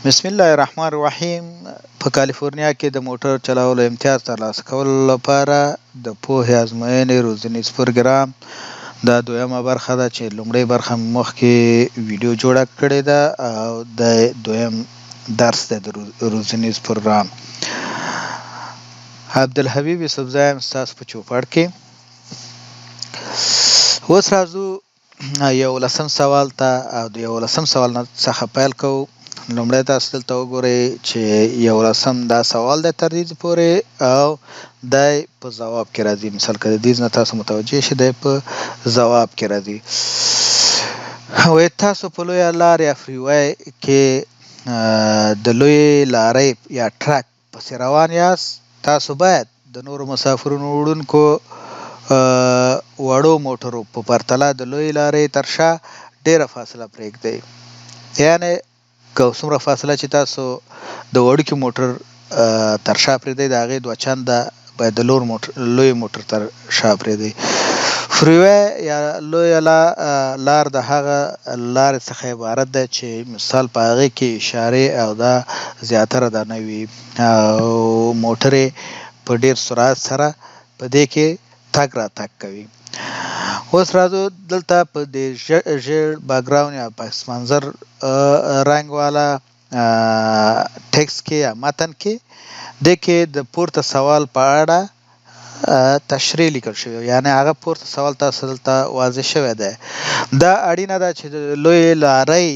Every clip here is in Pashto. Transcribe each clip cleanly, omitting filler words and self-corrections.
بسم الله الرحمن الرحیم. په کالیفورنیا کې د موټر چلولو امتیاز ترلاسه کولو لپاره د پوهې ازموینې روزنیز پروګرام دا دویمه برخه ده، چې لومړۍ برخه مخکې ویډیو جوړه کړې ده او د دویم درس دی د روزنیز پروګرام. عبدالحبیب یوسفزی یم ستاسو په چوپړ کې. اوس راځو یولسم سوال ته او د یولسم سوال څخه پیل کوو. لومړی تاسو دلته وګورئ چې یولسم دا سوال دی تر دې پورې او دی په ځواب کې راځي. مثال که د دې نه تاسو متوجه شئ، دی په ځواب کې راځي. وایي تاسو په لویه لار یا فریوی کې د لویې لارۍ یا ټرک پسې روان یاست، تاسو باید د نورو مسافرونو وړونکو وړو موټرو په پرتله د لویې لارۍ تر شا ډېره فاصله پرېږدئ. یعنې که څومره فاصله چې تاسو د وړوکي موټر تر شا پرېږدئ، د هغې دوه چنده باید د لوی موټر تر شا پرېږدئ. فریوی یا لویه لار د هغه لارې څخه عبارت ده چې مثال په هغې کې اشارې او دا زیاتره دا نه وي او موټرې په ډیر سرعت سره په دې کې تګ راتګ کوي. اوس راځو دلته په دې ژیړ بکګراوند یا پس منظر رنګ والا ټیکس کې یا متن کې، د کې د پورته سوال په اړه تشریح لیکل شوی، یعنی هغه پورته سوال تاسو دلته واضح شوی دی. دا اړینه ده چې د لوی لارۍ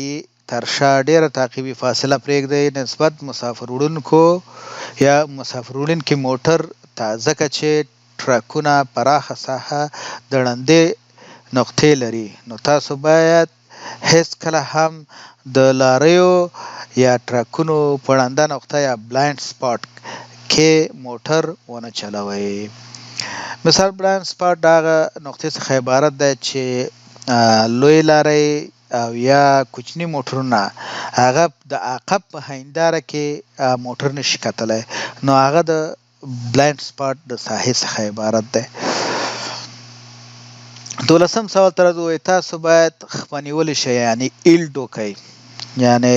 تر شا ډیره تعقیبي فاصله پرېږدئ نسبت مسافر وړونکو یا مسافر وړونکي موټر ته، ځکه چې ټرکونه پراخه ساحه د ړندې نقطې لري، نو تاسو باید هېڅکله هم د لاریو یا ټرکونو په ړنده نقطه یا بلاینډ سپاټ کې موټر ونه چلوئ. مثال بلاینډ سپاټ د هغه نقطې څخه عبارت دی چې لوی لارۍ او یا کوچني موټرونه هغه د عقب په هنداره کې موټر نشي کتلی، نو هغه د بلاینډ سپاټ د ساحې څخه عبارت دی. دولسم سوال ته راځو. تاسو باید خپنیول شئ، یعنی ایلډ وکړئ، یعنی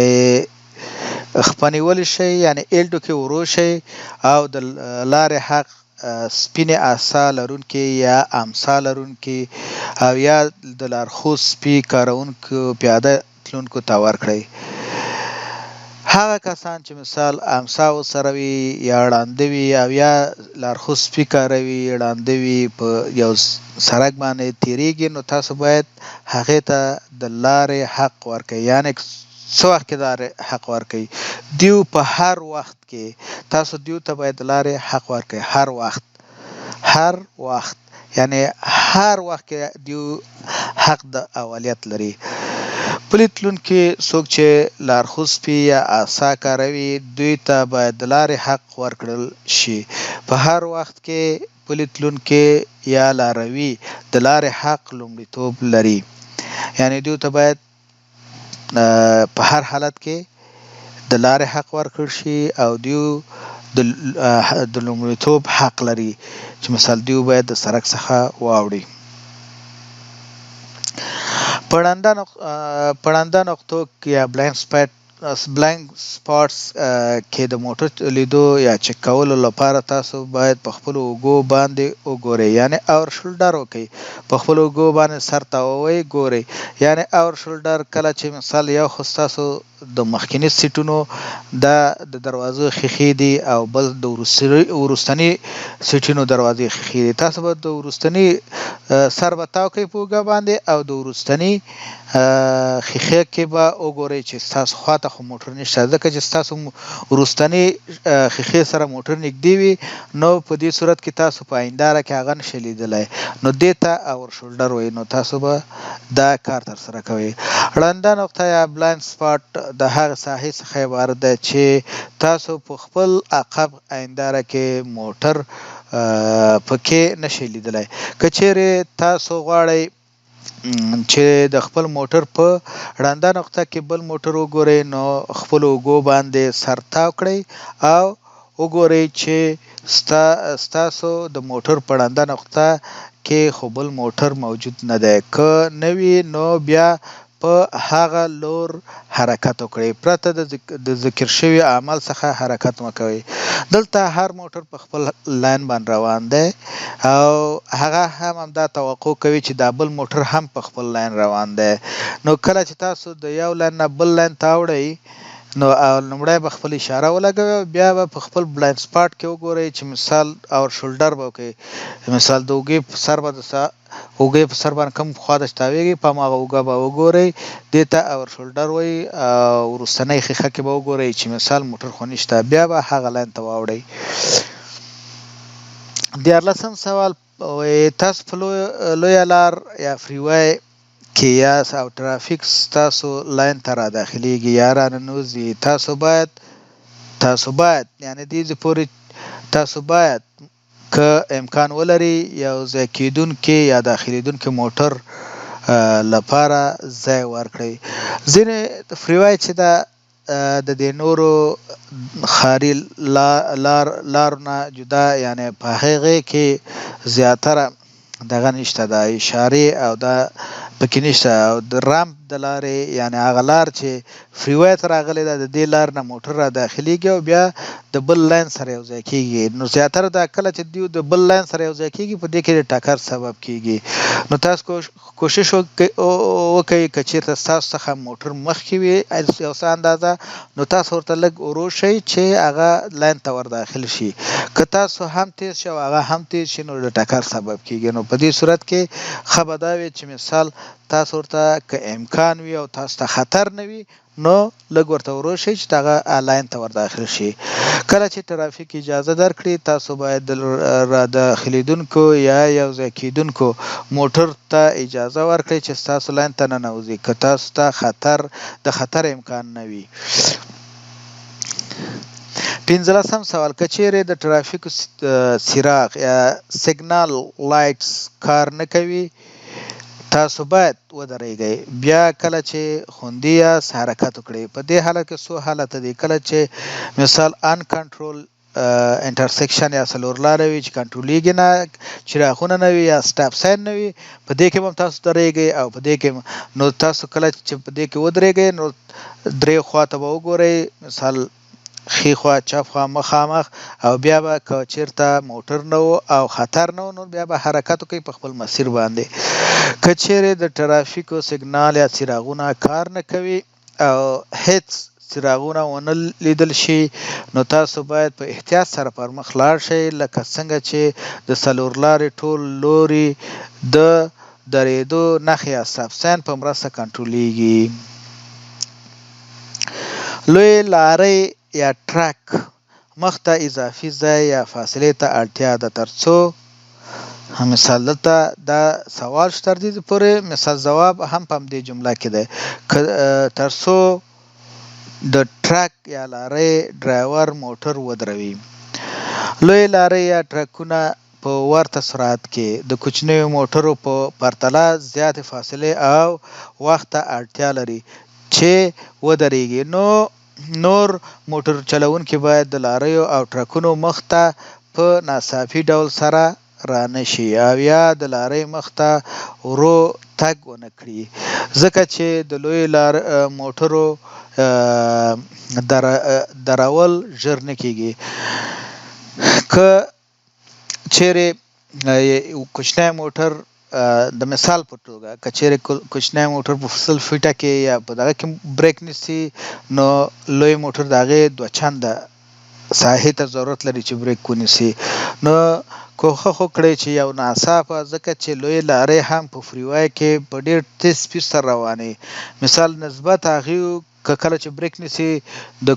خپنیول شئ، یعنی ایلډ کې ورو شئ او د لارې حق سپینې آسا لرونکي یا امسا لرونکي او یا د لارښود سپي کاروونکو پیاده تلونکو ته ورکړئ. هغه کسان چې مثال امسا ورسره وي یا ړانده وي او یا لارښود سپي کاروي، ړانده وي، په یو سړک باندې تیریږي، نو تاسو باید هغې ته د لارې حق ورکړئ. یعنی څه وخت کې لارې حق ورکړئ؟ دیو په هر وخت کې تاسو دیو ته باید د لارې حق ورکړئ. هر وخت، هر وخت، یعنی هر وخت کې دیو حق د اولیت لري. پلي تلونکي څوک چې لارښود سپي یا عصا کاروي، دوی ته باید د لارې حق ورکړل شي. په هر وخت کې پلي تلونکي یا لاروي د لارې حق لومړیتوب لري، یعنی دوی ته باید په هر حالت کې د لارې حق ورکړ شي او دیو د لومړیتوب حق لري چې مثال دیو باید د سرک څخه واوړي. په ړنده نقطو کې یا بلاینډ سپاټس کې د موټر لیدو یا چک کولو لپاره تاسو باید په خپلو اوږو باندې وګورئ، یعنی اور شولډر وکړئ. په خپلو اوږو باندې سر تاووئ، ګورئ، یعنی اور شولډر. کله چې مثال یو خو ستاسو د مخکني سیټونو دا د دروازو ښیښې دي او بل د وروستني سیټونو دروازې ښیښې دي، تاسو به د وروستني سر به تاو کړئ په اوږه باندې او د وروستني ښیښې کې به وګورئ چې ستاسو خواته خو موټر نشته، ځکه چې ستاسو وروستني ښیښې سره موټر نږدې وي، نو په دې صورت کې تاسو په هنداره کې هغه نشئ لیدلی، نو دې ته اور شولډر وایي. نو تاسو به دا کار ترسره کوئ. ړنده نقطه یا بلاینډ سپاټ د هغې ساحې څخه عبارت ده چې تاسو په خپل عقب هنداره کې موټر پکې نشئ لیدلی. که چیرې تاسو غواړئ چې د خپل موټر په ړنده نقطه کې بل موټر وګورئ، نو خپلو اوږو باندې سر تاو کړئ او وګورئ چې ستاسو د موټر په ړنده نقطه کې خو بل موټر موجود نه دی. که نه وي، نو بیا په هغه لور حرکت وکړئ، پرته د ذکر شوي عمل څخه حرکت مه کوئ. دلته هر موټر په خپل لاین باندې روان دی او هغه هم همدا توقع کوي چې دا بل موټر هم په خپل لاین روان دی. نو کله چې تاسو د یو لاین نه بل لاین ته اوړئ نو لومړی به خپل اشاره ولګوئ او بیا به په خپل بلایند سپاټ کې وګورئ چې مثال اور شولډر به وکړئ، مثال د اوږې په سر به د اوږې په سر باندې کوم خوا ته چې تاویږي په هماغه اوږه به وګورئ، دې ته اور شولډر وایي او وروستنۍ ښیښه کې به وګورئ چې مثال موټر خو نشته، بیا به هغه لاین ته واوړئ. دیارلسم سوال وایي تاسو په لویه لار یا فری وای کې یاست او ترافیک ستاسو لاین ته را داخلیږي یا را ننوځي، تاسو باید تاسو باید یعنې دې ځای پورې تاسو باید که امکان ولري یو ځای کیدونکي یا داخلیدونکي موټر لپاره ځای ورکړئ. ځینې فریوای چې ده د دې نورو ښاري لار لارو نه جدا یعنې په هغې کې زیاتره دغه نشته دا اشارې او دا پکې نشته او د رمپ د لارې یعنې هغه لار چې فري وی ته راغلې ده د دې لار نه موټر را داخليږي او بیا د بل لاین سره یو ځای کیږي. نو زیاتره دا کله چې دیو د بل لاین سره یو ځای کیږي په دې کې د ټکر سبب کیږي. نو تاسو کوشش وکړئ که چیرته ستاسو څخه موټر مخکې وي یو څه اندازه نو تاسو ورته لږ ورو شئ چې هغه لاین ته ور داخل شي. که تاسو هم تیز شئ او هغه هم تیز شي نو د ټکر سبب کیږي. نو په دې صورت کې ښه به دا وي چې مثال تاسو ورته که امکان وي او تاسو ته خطر نه وي نو لږ ورته ورو شئ چې دغه لاین ته ور داخل شي. کله چې ترافیک اجازه درکړي تاسو باید د را داخلیدونکو یا یو ځای کیدونکو موټر ته اجازه ورکړئ چې ستاسو لاین ته ننوځي که تاسو ته خطر د خطر امکان نه وي. پنځلسم سوال، که چیرې د ترافیکو څراغ یا سیګنال لایټس کار نه کوي تاسو باید ودرېږئ، بیا کله چې خوندي یاست حرکت وکړئ. په دې حالت کې څو حالته دي، کله چې مثال ان کنټرول انټرسیکشن یا څلور لاره وي چې کنټرولېږي نه، چراغونه نه وي یا سټاپ ساین نه وي، په دې کې به هم تاسو درېږئ او په دې کې نو تاسو کله چې په دې کې ودرېږئ نو درې خواته به وګورئ، مثال ښي خوا، چپ خوا، مخامخ او بیا به که چیرته موټر نه وو او خطر نه وو نو بیا به حرکت وکړئ په خپل مسیر باندې. که چیرې د ترافیکو سیګنال یا څراغونه کار نه کوي او هیڅ څراغونه ونه لیدل شي نو تاسو باید په احتیاط سره پر مخ لاړ شئ لکه څنګه چې د څلور لارې ټول لوري د درېدو نښې یا سټاپ ساین په مرسته کنټرولیږي. لوی لارۍ یا ټرک مخ ته اضافي ځای یا فاصلې ته اړتیا ده ترڅو مثال دلته دا سوال شو تر دې پورې مثال ځواب هم په همدې جمله کې دی که ترڅو د ټرک یا لارۍ ډرایور موټر ودروي. لوی لارۍ یا ټرکونه په ورته سرعت کې د کوچنیو موټرو په پرتله زیاتې فاصلې او وخت ته اړتیا لري چې ودرېږي، نو نور موټر چلوونکي باید د لاریو او ټرکونو مخ ته په ناڅاپي ډول سره رانه شي او یا د لارۍ مخ ته ورو تګ ونه کړي، ځکه چې د لویو موټرو درول ژر نه کېږي. که چیرې کوچنی موټر د مثال په توګه که چیرې کوچنی موټر په 100 فټه کې یا په دغه کې بریک نیسي نو لوی موټر د هغې دوه چنده ساحې ته ضرورت لري چې بریک ونیسي. نو کوښښ وکړئ چې یو ناڅاپه، ځکه چې لوی لارۍ هم په فری وای کې په ډیر تیز سپیډ سره روانې، مثال نسبت هغې که کله چې بریک نیسي د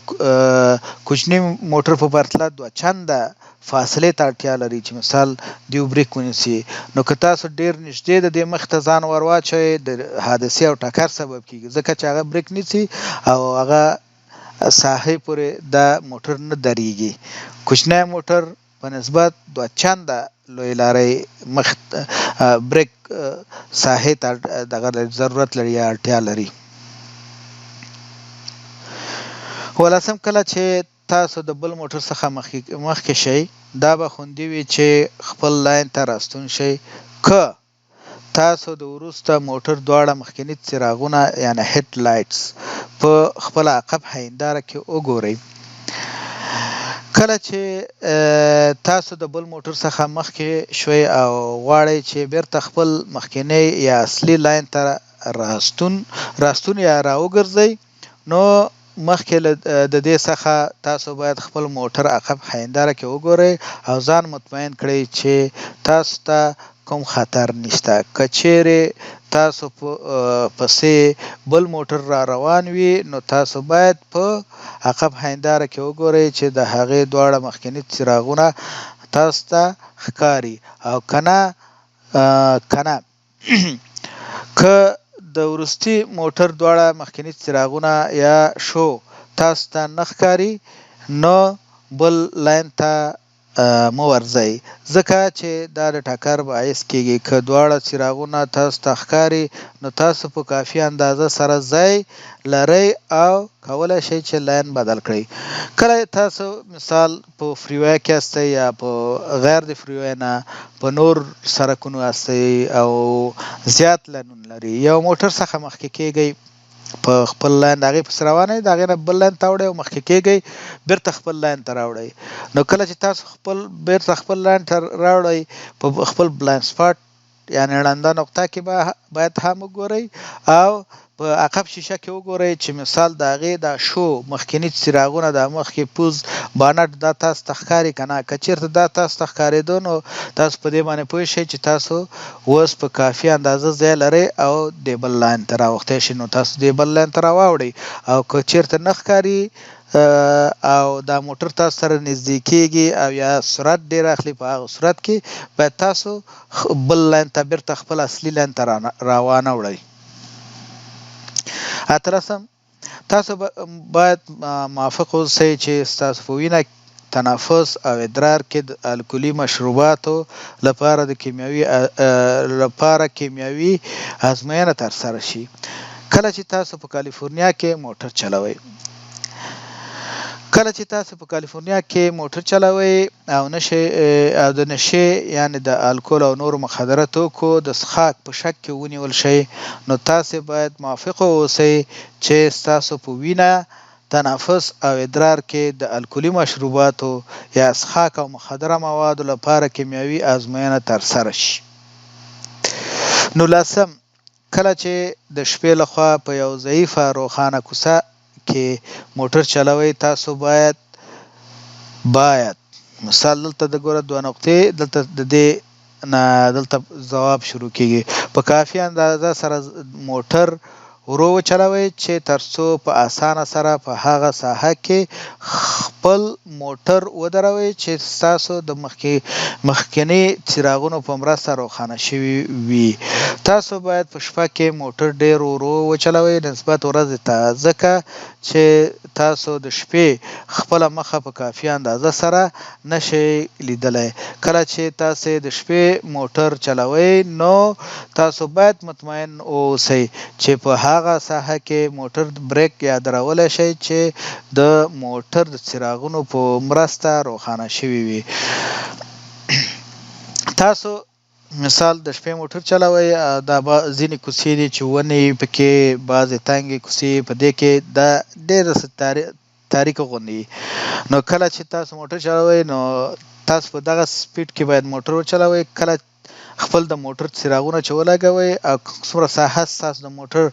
کوچني موټر په پرتله دوه چنده فاصلې ته اړتیا لري چې مثال دیو بریک ونیسي. نو که تاسو ډیر نږدې د دې مخ ته ځان ور واچوئ د حادثې او ټکر سبب کیږي، ځکه چې هغه بریک نیسي او هغه ساحې پورې دا موټر نه دریږي. کوچنی موټر په نسبت دوه چنده لوی لارۍ مخ بریک ساحې ته دغه ضرورت لري یا اړتیا لري. ولسم کله چې تاسو د بل موټر څخه مخکې شئ دا به خوندي وي چې خپل لاین ته راستون شئ که تاسو د وروسته موټر دواړه مخکني څراغونه یعنې هیډ لایټس په خپله عقب هینداره کې وګورئ. کله چې تاسو د بل موټر څخه مخکې شوئ او غواړئ چې بیرته خپل مخکنی یا اصلي لاین ته راستون راستون یا راوګرځئ نو مخکې له د دې څخه تاسو باید خپل موټر عقب هینداره کې وګورئ او ځان مطمئن کړئ چې تاسو ته کوم خطر نشته. که چیرې تاسو پسې بل موټر را روان وي نو تاسو باید په عقب هینداره کې وګورئ چې د هغې دواړه مخکني څراغونه تاسو ته ښکاري او کنه کنه. که د وروستي موټر دواړه مخکني څراغونه یا شو تاسو ته نه ښکاري نو بل لاین ته مه ورځئ ځکه چې دا د ټکر باعث کیږي. که دواړه څراغونه تاسو ته ښکاري نو تاسو په کافي اندازه سره ځای لرئ او کولای شئ چې لاین بدل کړئ. کله تاسو مثال په فریوی کې هستئ یا په غیر د فریوی نه په نور سرکونو هستئ او زیات لاینونه لري، یو موټر څخه مخکې کیږئ په خپل لاین د هغې پسې روان یئ، د هغې نه بل لاین ته اوړئ او مخکې کیږئ بیرته خپل لاین ته راوړئ. نو کله چې تاسو خپل بیرته خپل لاین ته راوړئ په خپل بلاینډ سپاټ یعنې ړنده نقطه کې به باید هم وګورئ او په عقب شیشه کې وګورئ چې مثال د هغې دا شو مخکیني څراغونه دا مخکې پوز بانټ دا تاسو ته ښکاري که نه. که چېرته دا تاسو ته ښکارېدو نو تاسو په دې باندې پوه شئ چې تاسو اوس په کافي اندازه ځای لرئ او دې بل لاین ته راوختی شئ، نو تاسو دې بل لاین ته راواوړئ. او که چېرته نه ښکاري او دا موټر تاسو سره نږدې کېږي او یا سرعت ډېر اخلي، په هغه صورت کې باید تاسو بل لاین ته بیرته خپل اصلي لاین ته راوانه وړئ. اتلسم، تاسو باید موافق اوسئ چې ستاسو په وینه، تنفس او ادرار کې د الکولي مشروباتو لپاره د کیمیاوي لپاره کیمیاوي ازموینه ترسره شي کله چې تاسو په کالیفورنیا کې موټر چلوئ. کله چې تاسو په کالیفورنیا کې موټر چلوئ او نشه او د نشې یعنې د الکول او نورو مخدره توکو د څښاک په شک کې ونیول شئ نو تاسې باید موافق واوسئ چې ستاسو په وینه، تنفس او ادرار کې د الکولي مشروباتو یا څښاک او مخدره موادو لپاره کیمیاوي ازموینه ترسره شي. نولسم، کله چې د شپې لخوا په یو ضعیفه روښانه کوڅه کې موټر چلوئ تاسو باید باید مثال دلته د ګوره دوه نقطې دلته د دې نه دلته ځواب شروع کیږي په کافي اندازه سره موټر ورو وچلوئ چې ترڅو په اسانه سره په هغه ساحه کې خپل موټر ودروئ چې ستاسو د مخکني څراغونو په مرسته روښانه شوي وي. تاسو باید په شپه کې موټر ډېر ورو وچلوئ نسبت ورځې ته، ځکه چې تاسو د شپې خپله مخه په کافي اندازه سره نه شئ لیدلی. کله چې تاسې د شپې موټر چلوئ نو تاسو باید مطمئن واوسئ چې په هغه ساحه کې موټر بریک یا درولی شئ چې د موټر د څراغونو په مرسته روښانه شوي وي. تاسو مثال د شپې موټر چلوئ، دا ځینې کوڅې دي چې ونې پکې، بعضې تنګې کوڅې په دې کې دا ډېره تاریکه غوندې وي، نو کله چې تاسو موټر چلوئ نو تاسو په دغه سپیډ کې باید موټر وچلوئ. کله خپل د موټر څراغونه چې ولګوئ او څومره ساحه ستاسو د موټر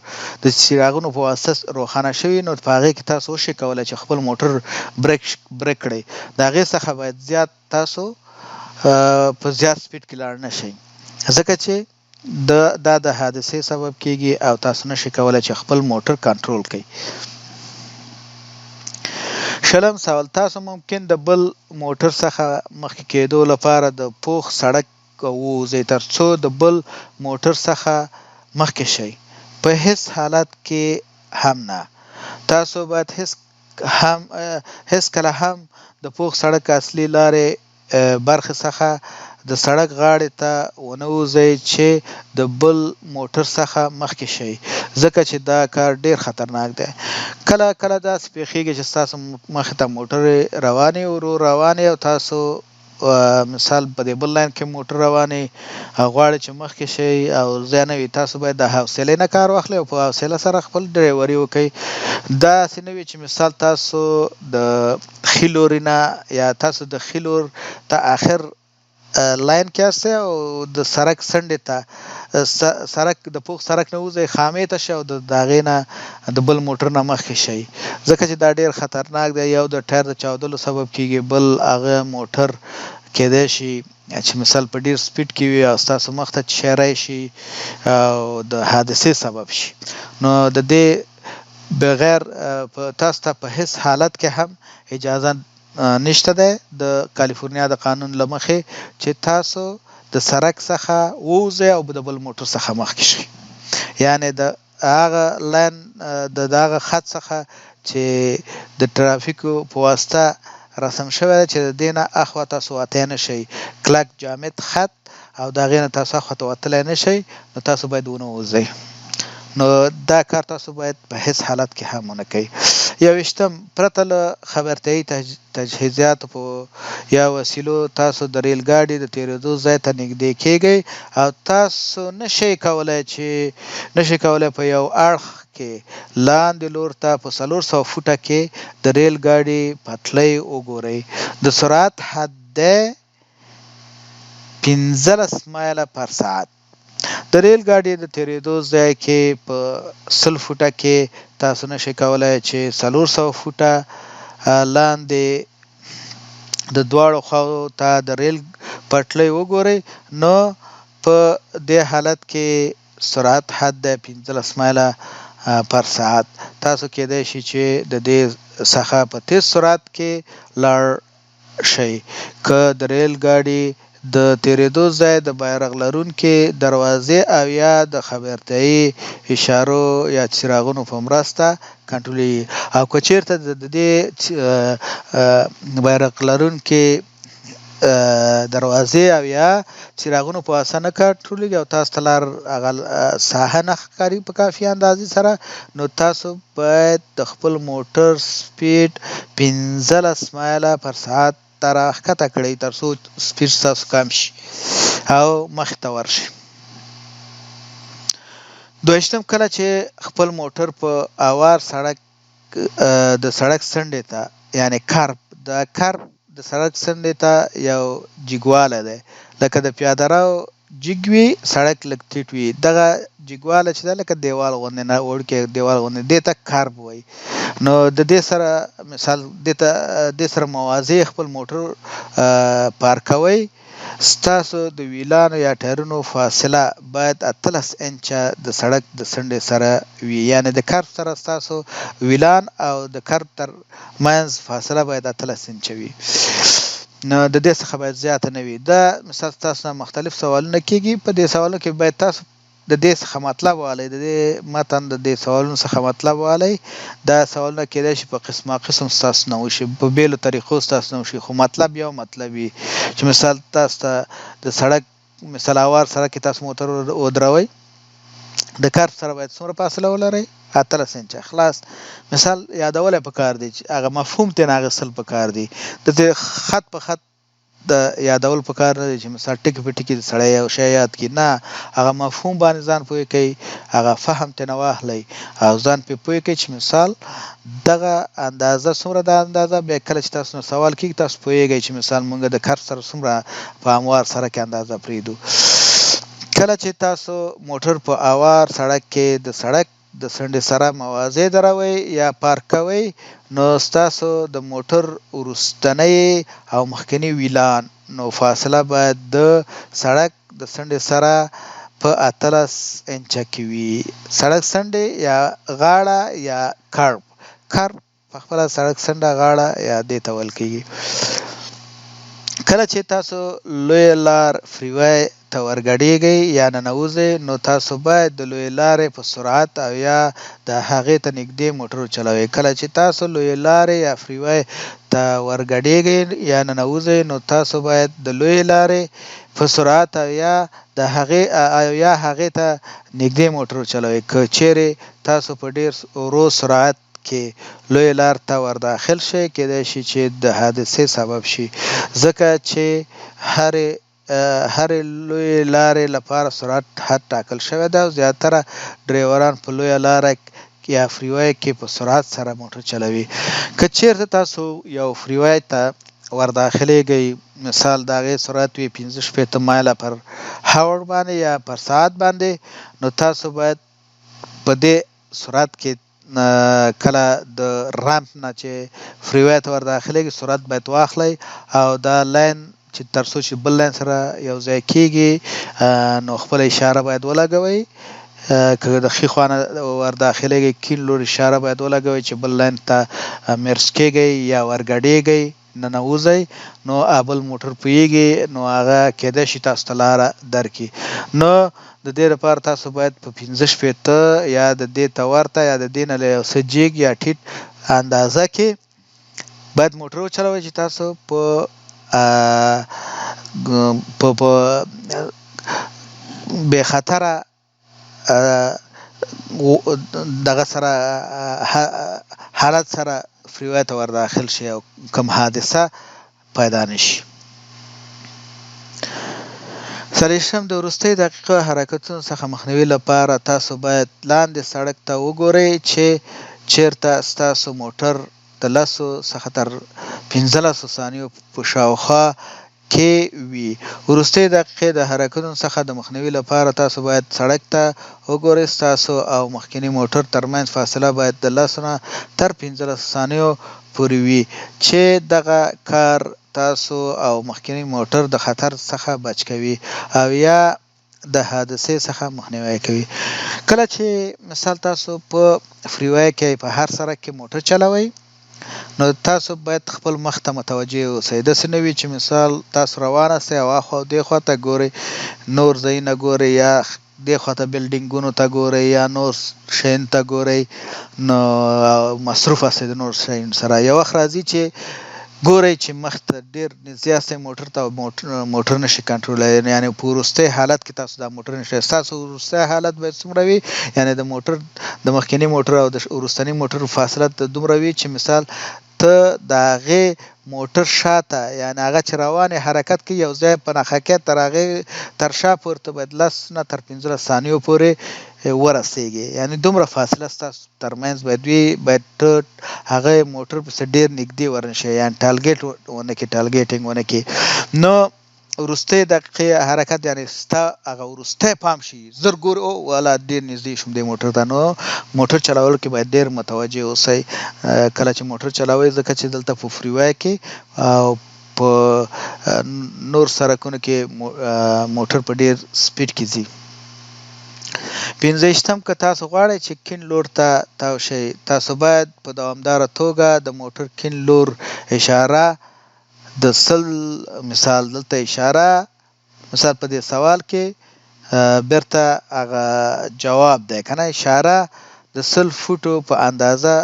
د څراغونو په واسطه روښانه شوي نو په هغې کې تاسو وشئ کولی چې خپل موټر بریک بریک کړئ. د هغې څخه باید زیات تاسو په زیات سپیډ کې لاړ نه شئ، ځکه چې د دا د حادثې سبب کیږي او تاسو نشئ کولی چې خپل موټر کنټرول کړئ. شلم سوال، تاسو ممکن د بل موټر څخه مخکې کېدو لپاره د پوخ سړک ووځئ ترڅو د بل موټر څخه مخکې شئ؟ په هیڅ حالت کې هم نه. تاسو باید هیڅ هم هیڅکله هم د پوخ سړک اصلي لارې برخې څخه د سړک غاړې ته ونه وځئ چې د بل موټر څخه مخکې شئ، ځکه چې دا کار ډېر خطرناک دی. کله کله داسې پېښېږي چې ستاسو مخې ته موټر روان وي، ورو روان وي او تاسو مثال په دې بل لاین کې موټر روان وي او غواړي چې مخکې شئ او ځای نه وي، تاسو باید د حوصلې نه کار واخلئ او په حوصله سره خپل ډرایوري وکړئ. داسې نه وي چې مثال تاسو د ښي لوري نه یا تاسو د ښي لور ته اخر لاین کې یاستئ او د سرک څنډې ته سرک د پوخ سرک نه وځئ، خامې ته شئ او د هغې نه د بل موټر نه مخکې شئ، ځکه چې دا ډیر خطرناک دی. یو د ټایر د چاودلو سبب کیږي، بل هغه موټر کیدای شي چې مثال په ډیر سپیډ کې وي او ستاسو مخ ته چې شی راشي او د حادثې سبب شي. نو د دې بغیر په تاسو ته په هیڅ حالت کې هم اجازه نشته دی د کالیفورنیا د قانون له مخې چې تاسو د سرک څخه ووځئ او د بل موټر څخه مخکې شئ، یعنې د هغه لاین د دغه خط څخه چې د ترافیکو په واسطه رسم شوی دی چې د دې نه اخوا تاسو وتی نه شئ، کلک جامد خط، او د هغې نه تاسو اخوا ته وتلی نه شئ، نو تاسو باید ونه وځئ. نو دا کار تاسو باید په هیڅ حالت کې هم ونه کوئ. یوویشتم، پرته له خبرتیايي تجهیزاتو په یا وسیلو تاسو د ریل ګاډي د تیریدو ځای ته نږدې کیږئ او تاسو نه شئ کولای چې نه شئ کولای په یو اړخ کې لاندې لور ته په 400 فوټه کې د ریل ګاډي پټلۍ وګورئ. د سرعت حد دی 15 مایله پر ساعت. د ریل ګاډي د تیریدو ځای کې په 100 فوټه کې تاسو نشئ کولای چې 400 فوټه لاندې د دواړو خواو ته د ریل پټلۍ وګورئ، نو په دې حالت کې سرعت حد دی 15 مایله پر ساعت. تاسو کیدای شي چې د دې څخه په تیز سرعت کې لاړ شئ. که د ریل ګاډي د تیریدو ځای د بیرغ لرونکې دروازې او یا د خبرتیايي اشارو یا څراغونو په مرسته کنټرولیږي او که چیرته د دې بیرغ لرونکې دروازې او یا څراغونو په واسطه نه کنټرولیږي او تاسو ته لار هغه ساحه نه ښکاري په کافي اندازې سره، نو تاسو باید د خپل موټر سپیډ 15 مایله پر ساعت ته راښکته کړئ تر څو سپیډ ستاسو کم شي او مخ ته ورشي. دویشتم، کله چې خپل موټر په اوار سړک د سړک څنډې ته یعنې کرب، د کرب د سړک څنډې ته یو جګوالی دی، لکه د پیاده رو جګ وي، سړک لږ ټیټ وي، دغه جګوالی چې ده لکه دیوال غوندې نه وړوکی دیوال غوندې، دې ته کرب وایي. نو د دې سره مثال دې ته دې سره موازی خپل موټر پارکوئ، ستاسو د ویلانو یا ټایرونو فاصله باید 18 انچه د سړک د څنډې سره وي، یعنې د کرب سره ستاسو ویلان او د کرب تر منځ فاصله باید 18 انچه وي، نو د دې څخه باید زیاته نه وي. دا مثال تاسو نه مختلف سوالونه کیږي، په دې سوالونو کې باید تاسو د دې څخه مطلب والی، د دې متن د دې سوالونو څخه مطلب والی. دا سوالونه کېدای شي په قسمه قسم ستاسو نه وشي، په بیلو طریقو ستاسو نه وشي، خو مطلب یو مطلب وي چې مثال تاسو ته د سړک مثال اوار سړک کې تاسو موټر ودروئ، د کرب سره باید څومره فاصله ولرئ؟ 18 انچه. خلاص، مثال یادولی پکار دی چې هغه مفهوم ترې نه اخیستل پکار دی، د دې خط په خط د یادول پکار نه دی چې مثال ټکي په ټکي د سړی یو شی یاد کړي، نه، هغه مفهوم باندې ځان پوه کړئ، هغه فهم ترې نه واخلئ او ځان پرې پوه کړئ چې مثال دغه اندازه څومره ده، اندازه بیا کله چې تاسو نه سوال کیږي تاسو پوهیږئ چې مثال مونږ د کرب سره څومره په هموار سرک کې اندازه پریږدو. کله چې تاسو موټر په اوار سړک کې د سړک د څنډې سره موازی دروئ یا پارک کوئ، نو ستاسو د موټر وروستنی او مخکني ویلان نو فاصله باید د سړک د څنډې سره په 18 انچه کې وي. سړک څنډې یا غاړه یا کرب، کرب په خپله سړک څنډه، غاړه یا دې ته ویل کېږي. کله چې تاسو لویه لار فری وی ته ورګډېږئ یا ننوځئ، نو تاسو باید د لویې لارې په سرعت او یا د هغې ته نږدې موټر وچلوئ. کله چې تاسو لویې لارې یا فری وی ته ورګډېږئ یا ننوځئ، نو تاسو باید د لویې لارې په سرعت او یا د هغې او یا هغې ته نږدې موټر وچلوئ. که چېرې تاسو په ډېر ورو سرعت کې لویې لار ته ورداخل شئ کیدای شي چې د حادثې سبب شي ځکه چې هرې هرې لویې لارې لپاره سرعت حد ټاکل شوی دی او زیاتره ډریوران په لویه لاره یا فریوی کې په سرعت سره موټر چلوي. که چیرته تاسو یو فریوی ته ورداخلیږئ مثال د هغې سرعت وي 65 مایله پر هاور باندې یا پر ساعت باندې نو تاسو باید په دې سرعت کې کله د رمپ نه چې فریوی ته ور داخلېږي سرعت باید واخلئ او دا لاین چې تر څو چې بل لاین سره یو ځای کېږي نو خپله اشاره باید ولګوئ. که د ښي خوا نه ور داخلېږئ کیڼ لور اشاره باید ولګوئ چې بل لاین ته مرج کېږئ یا ورګډېږئ ننوځئ نو بل موټر پوهیږي نو هغه کیدای شي تاسو ته لاره درکړي. نو د دې لپاره تاسو باید په 65 یا د دې ته ورته یا د دې نه له یو څه جیګ یا ټیټ اندازه کې باید موټر وچلوئ چې تاسو په په بې خطره دغه سره حالت سره فریوی ته ور داخل شي او کوم حادثه پیدا نشي. څلوېښتم، د وروستۍ دقیقو حرکتونو څخه مخنیوي لپاره تاسو باید لاندې سړک ته وګورئ چې چیرته ستاسو موټر د لسو څخه تر پنځلسو ثانیو په شاوخوا کې وي. وروستۍ دقیقې د حرکتونو څخه د مخنیوي لپاره تاسو باید سړک ته وګورئ. ستاسو او مخکني موټر ترمنځ فاصله باید د لسو نه تر پنځلسو ثانیو پورې وي چې دغه کار تاسو او مخکني موټر د خطر څخه بچ کوي او یا د حادثې څخه مخنیوی کوي. کله چې مثال تاسو په فریوی کې په هر سرک کې موټر چلوئ نو تاسو باید خپل مخ ته متوجه اوسئ. داسې نه وي چې مثال تاسو روان یاستئ او اخوا او دې خوا ته ګورئ، نور ځایونه ګورئ یا دې خوا ته بلډینګونو ته ګورئ یا نور شیانو ته ګورئ نو مصروف یاستئ د نور شیانو سره. یو وخت راځي چې ګورئ چې مخ ته ډېر نږدې یاستئ موټر ته او موټر نشئ کنټرولولی، یعنې په وروستي حالت کې تاسو دا موټر نشئ. ستاسو وروستی حالت باید څومره وي؟ یعنې د موټر د مخکني موټر او د وروستني موټر فاصله دومره وي چې مثال ته د هغې موټر شاته، یعنې هغه چې روان یې حرکت کوي یو ځای په نښه کې تر هغې تر شا پورې ته باید لس نه تر 15 ثانیو پورې ورسېږې، یعنې دومره فاصله ستاسو ترمنځ باید وي. باید ته هغه موټر پسې ډېر نږدې ورنشې، یعنې ټالګېټ ونه کړې، ټالګېټینګ ونه کړې. نو وروستۍ دقیقې حرکت یعنې ستا هغه وروستی پام شي، زر ګورې او والا ډېر نږدې شوم دې موټر ته. نو موټر چلولو کې باید ډېر متوجه اوسئ کله چې موټر چلوئ، ځکه چې دلته په فریوی کې او په نور سرکونو کې موټر په ډېر سپیډ کې ځي. پنځه، که تاسو غواړئ چې کیڼ لور ته تاو شئ، تاسو باید په دوامداره توګه د موټر کیڼ لور اشاره د 100، مثال دلته اشاره، مثال په دې سوال کې بیرته هغه جواب دی کنه، اشاره د 100 فوټو په اندازه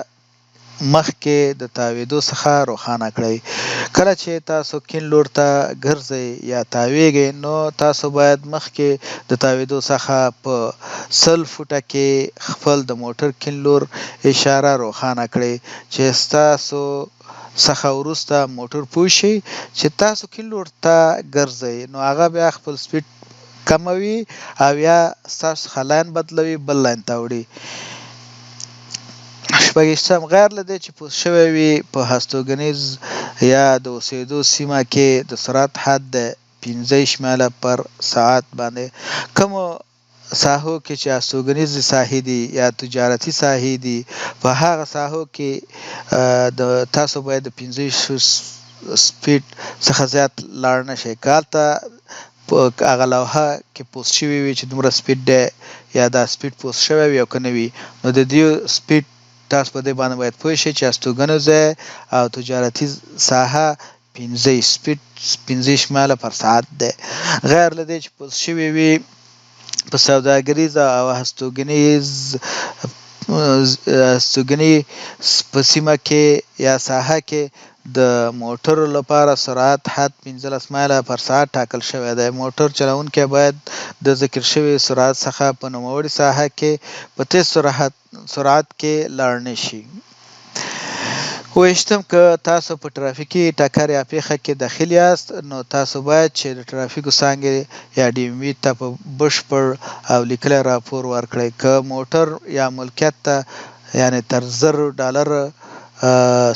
مخکې د تاوېدو څخه روښانه کړئ. کله چې تاسو کیڼ لور ته ګرځئ یا تاوېږئ نو تاسو باید مخکې د تاوېدو څخه په 100 فوټه کې خپل د موټر کیڼ لور اشاره روښانه کړئ چې ستاسو څخه وروسته موټر پوه شي چې تاسو کیڼ لور ته ګرځئ نو هغه بیا خپل سپیډ کموي او یا ستاسو څخه لاین بدلوي بل لاین ته اوړي. شپږشتم، غیر له دې چې پوسټ شوی وي په هستوګنیز یا د اوسېدو سیمه کې د سرعت حد د 25 مایله پر ساعت باندې. کومو ساحو کې چې استوګنیزې ساحې دي یا تجارتي ساحې دي په هغه ساحو کې د تاسو باید د 25 سپیډ څخه زیات لاړ نه شئ. که هلته په هغه لوحه کې پوسټ شوي وي چې دومره سپیډ دی یا دا سپیډ پوسټ شوی وي او که نه وي نو د دې سپیډ تاسو په دې باندې باید پوه شئ چې استوګنو ځای او تجارتي ساحه 25 سپیډ 25 مایله پر ساعت دی. غیر له دې چې پوسټ شوي وي په سوداګریزه او هستوګنیز هستوګنې په سیمه کې یا ساحه کې د موټرو لپاره سرعت حد 15 مایله پر ساعت ټاکل شوی دی. موټر چلوونکی باید د ذکر شوي سرعت څخه په نوموړي ساحه کې په تیز سرعت کې لاړ نه شي. ویشتم، که تاسو په ټرافیکي ټکر یا پیښه کې دخیل یاست، نو تاسو باید چې د ټرافیکو څانګې یا ډي ایم وي ته په بشپړ او لیکلی راپور ورکړئ. که موټر یا ملکیت ته یعنې تر زرو ډالر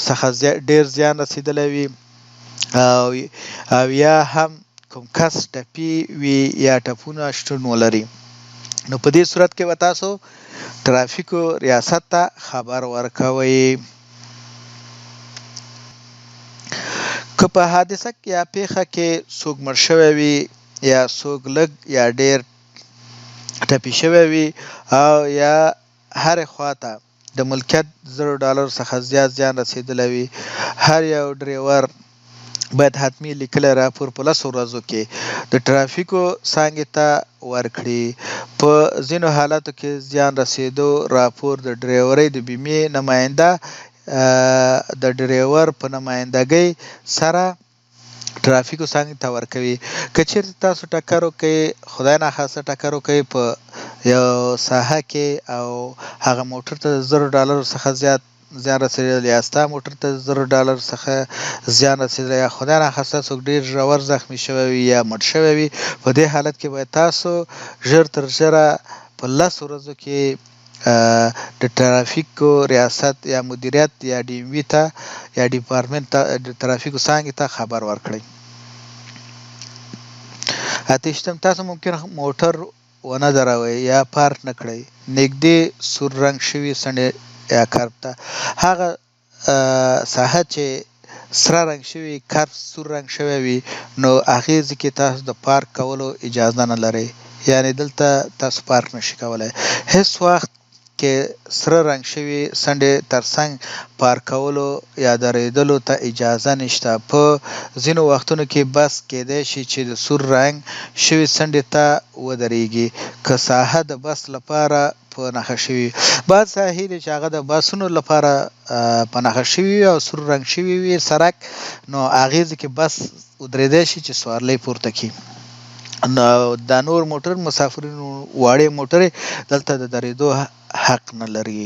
څخه ډیر زیان رسیدلی وي او او یا هم کوم کس ټپي وي یا ټپونه شتون ولري، نو په دې صورت کې به تاسو ترافیکو ریاست ته خبر ورکوئ. که په حادثه یا پیښه کې څوک مړ شوی وي یا څوک لږ یا ډیر ټپي شوی وي او یا هرې خواته د ملکیت زرو ډالرو څخه زیات زیان رسیدلی وي، هر یو ډریور باید حتمي لیکلی راپور په لسو ورځو کې د ترافیکو څانګې ته ورکړي. په ځینو حالاتو کې زیان رسیدو راپور د ډریورۍ د بیمې نماینده د ډریور په نمایندګۍ سره ترافیکو څانګې ته ورکوي. که چیرته تاسو ټکر وکړئ، خدای ناخواسته ټکر وکړئ په یو ساحه کې او هغه موټر ته د زرو ډالرو څخه زیات زیان رسیدلی یا ستا موټر ته زرو ډالر څخه زیان رسیدلی یا خدای ناخواسته څوک ډیر ژور زخمی شوی وي یا مړ شوی وي، په دې حالت کې باید تاسو ژر تر ژره په لس ورځو کې د ترافیکو ریاست یا مدیریت یا ډي ایم وي ته یا ډیپارټمنټ ته د ترافیکو څانګې ته خبر ورکړئ. اتشتم، تاسو ممکن موټر ونه دروئ یا پارک نه کړئ نږدې سور رنګ شوي څنډې یا کرب ته. هغه ساحه چې سره رنګ شوي کرب سور رنګ شوی وي نو هغې ځای کې تاسو د پارک کولو اجازه نه لرئ، یعنې دلته تاسو پارک نشئ کولای. هیڅ وخت کې سره رنګ شوي څنډې ترڅنګ پارک کولو یا درېدلو ته اجازه نشته. په ځینو وختونو کې بس کېدای شي چې د سور رنګ شوي څنډې ته ودرېږي که ساحه د بس لپاره په نښه شوي وي. بعض ساحې دي چې هغه د بسونو لپاره په نښه شوي وي او سور رنګ شوي وي سرک، نو هغې ځای کې بس ودرېدای شي چې سوارلۍ پورته کړي. نو دا نور موټر مسافرینو واړې موټرې دلته د درېدو حق نه لري.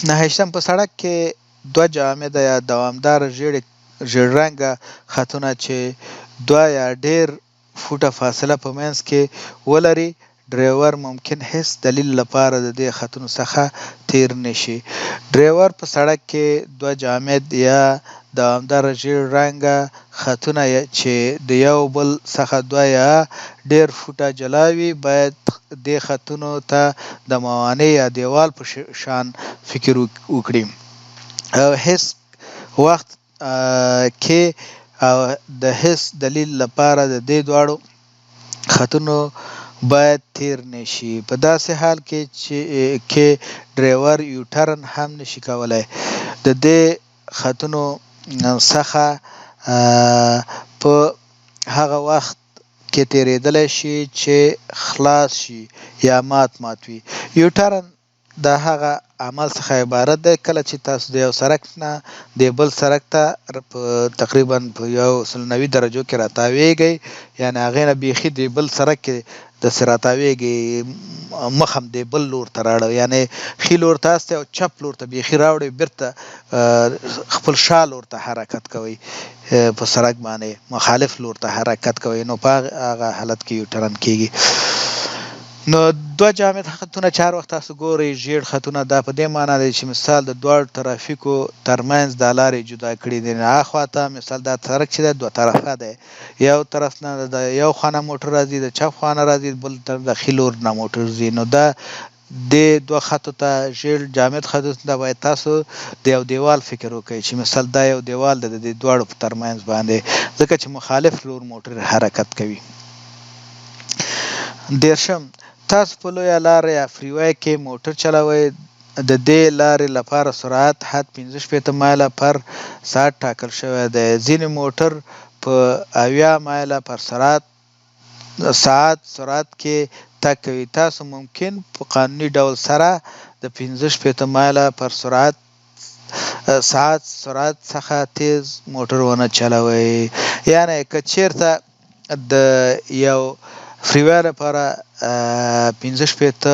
نهشتم، په سړک کې دوه جامده یا دوامداره ژیړ ژیړ رنګه خطونه چې دوه یا ډیر فوټه فاصله په منځ کې ولري، ډریور ممکن هیڅ دلیل لپاره د دې خطونو څخه تیر نشي. ډریور په سړک کې دوه جامد یا دوامداره ژیړ رنګه خطونه چې د یو بل څخه دوه یا ډیر فوټه جلا وي، باید دې خطونو ته د موانع یا دیوال په شان فکر وکړي او هیڅ وخت کې او د هیڅ دلیل لپاره د دې دواړو خطونو باید تیر نشي. په داسې حال کې چې کې ډریور یو ټرن هم نشي کولای، د دې خطونو څخه په هغه وخت کې تیریدلی شي چې خلاص شي یا مات مات وي. یو ټرن د هغه عمل څخه عبارت دی کله چې تاسو د یو سرک نه د بل سرک ته په تقریبا په یو سل نوي درجو کې راتاویږئ، یعنی هغې نه بیخي د بل سرک کې داسې راتاویږئ، مخ هم د بل لور ته راړوئ، یعنی ښي لور ته هستئ او چپ لور ته بیخي راوړئ، بیرته خپل شا لور ته حرکت کوئ په سرک باندې مخالف لور ته حرکت کوئ، نو په هغه حالت کې یو ټرن کیږي. نو دوه جامد خطونه چې هر وخت تاسو ګورئ ژیړ خطونه، دا په دې معنی دی چې مثال د دواړو ترافیکو ترمنځ دا لارې جدا کړي دي. اخوا ته مثال دا سرک چې دی دوه طرفه دی، یو طرف نه د یو خوا نه موټر راځي، د چپ خوا نه راځي، بل طرف د ښي لور نه موټر ځي. نو دا دې دوه خطو ته ژیړ جامد خطو ته باید تاسو د یو دیوال فکر وکړئ چې مثال دا یو دیوال دی د دې دواړو په ترمنځ باندې، ځکه چې مخالف لور موټر حرکت کوي. دېرشم، تاسو په لویه لاره یا فریوی کې موټر چلوئ، د دې لارې لپاره سرعت حد 65 مایله پر ساعت ټاکل شوی دی. ځینې موټر په 70 مایله پر سرعت ساعت سرعت کې تګ کوي. تاسو ممکن په قانوني ډول سره د 65 مایله پر سرعت ساعت سرعت څخه تیز موټر ونه چلوئ. یعنی که چیرته د یو فریوی لپاره 65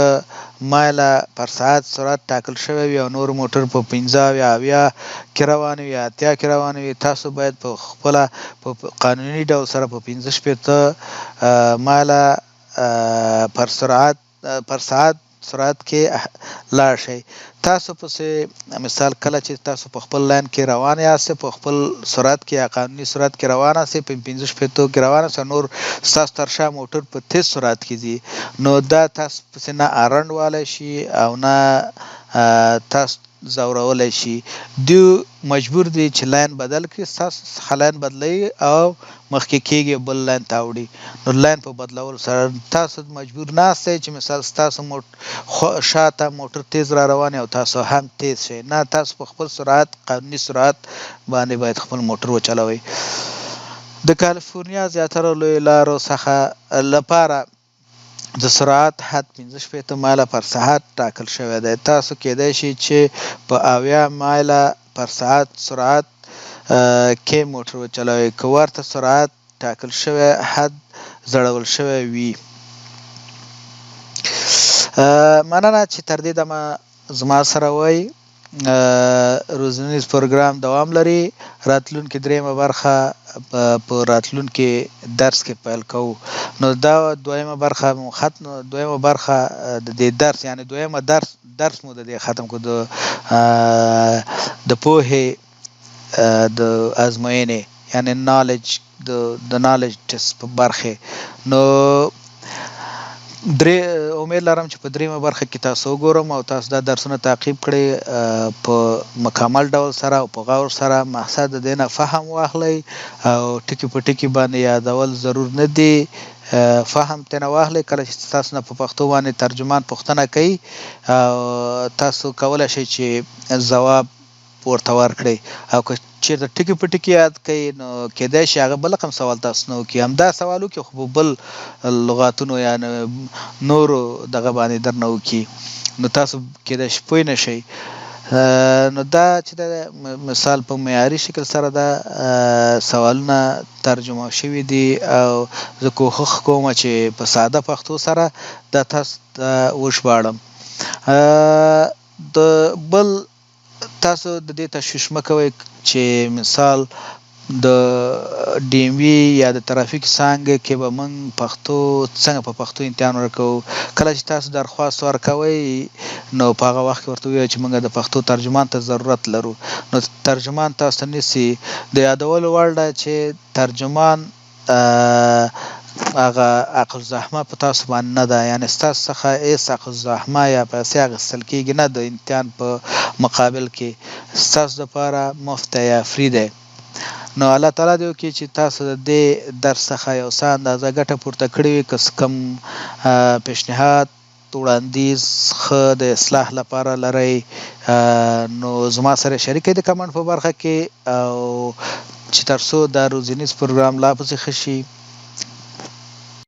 مایله پر ساعت سرعت ټاکل شوی وي او نور موټر په 75، 70 کې روان وي یا 80 کې روان وي، تاسو باید په خپله په قانوني ډول سره په 65 مایله پر سرعت پر ساعت سرعت کې لاړ شئ. تاسو پسې مثال کله چې تاسو په خپل لاین کې روان یاست، په خپل سرعت کې یا قانوني سرعت کې روان یاست، په 65 کې روان یاست، نور ستاسو تر شا موټر په تیز سرعت کې ځي، نو دا تاسو پسې نه ارنډ والی شي او نه تاسو ځورولی شي. دوی مجبور دي چې لاین بدل کړي، ستاسو څخه لاین بدلوي او مخکې کیږي بل لاین ته اوړي. نو لاین په بدلولو سره تاسو مجبور نه یاستئ چې مثال ستاسو شاته موټر تیز را روان او تاسو هم تیز شئ. نه، تاسو په خپل سرعت، قانوني سرعت باندې باید خپل موټر وچلوئ. د کالیفورنیا زیاتره لویو لارو څخه لپاره د سرعت حد 65 مایله پر ساعت ټاکل شوی دی. تاسو کیدای شي چې په 70 مایله پر ساعت سرعت کې موټر وچلوئ که ورته سرعت ټاکل شوی حد ځړول شوی وي. مننه چې تر دې دمه زما سره وئ. روزنیز پروګرام دوام لري. راتلونکې دریمه برخه په راتلونکي درس کې پیل کوو. نو دا دویمه برخه مو ختم، دویمه برخه د دې درس، یعنی دویمه درس مو د دې ختم کو، د پوهې د ازموینې، یعنی نالج، د نالج ټیسټ په برخه. نو درې امید لرم چې په دریمه برخه کې تاسو وګورم او تاسو دا درسونه تعقیب کړئ په مکمل ډول سره او په غور سره. مقصد د دې نه فهم واخلئ او ټکي په ټکي باندې یادول ضرور نه دي، فهم ترېنه واخلئ. کله چې تاسو نه په پښتو باندې ترجمان پوښتنه کوي او تاسو کولی شئ چې ځواب ورته ورکړئ، او که چیرته ټکي په ټکي یاد کړئ نو کیدای شي هغه بل رقم سوال تاسو نه وکړي، همدا سوال وکړي خو په بل لغاتونو یا نورو دغه باندې درنه وکړي، نو تاسو کیدای شي پوه نه شئ. نو دا چې د مثال په معیاري شکل سره دا سوالونه ترجمه شوي دي او زه کوښښ کوم چې په ساده پښتو سره دا تاسو ته وژباړم. د بل تاسو د دې تشویش مه کوئ چې مثال د ډي ایم وي یا د ترافیک څانګې کې به موږ پښتو څنګه په پښتو امتحان ورکوو. کله چې تاسو درخواست ورکوئ نو په هغه وخت کې ورته ووایئ چې موږ د پښتو ترجمان ته ضرورت لرو، نو ترجمان تاسو ته نیسي. د یادولو وړ ده چې ترجمان هغه حق الزحمه په تاسو باندې نه ده، یعنې ستاسو څخه هېڅ حق الزحمه یا پیسې اخیستل کېږي نه، د امتحان په مقابل کې ستاسو لپاره مفت دی یا فري دی. نو الله تعالی دې وکړي چې تاسو د دې درس څخه یو څه اندازه ګټه پورته کړې وي. که څه کوم پیشنهاد، وړاندیز، ښه د اصلاح لپاره لرئ نو زما سره شریک کړئ د کمنټ په برخه کې، او چې تر څو دا روزنیز پروګرام لا پسې ښه شي.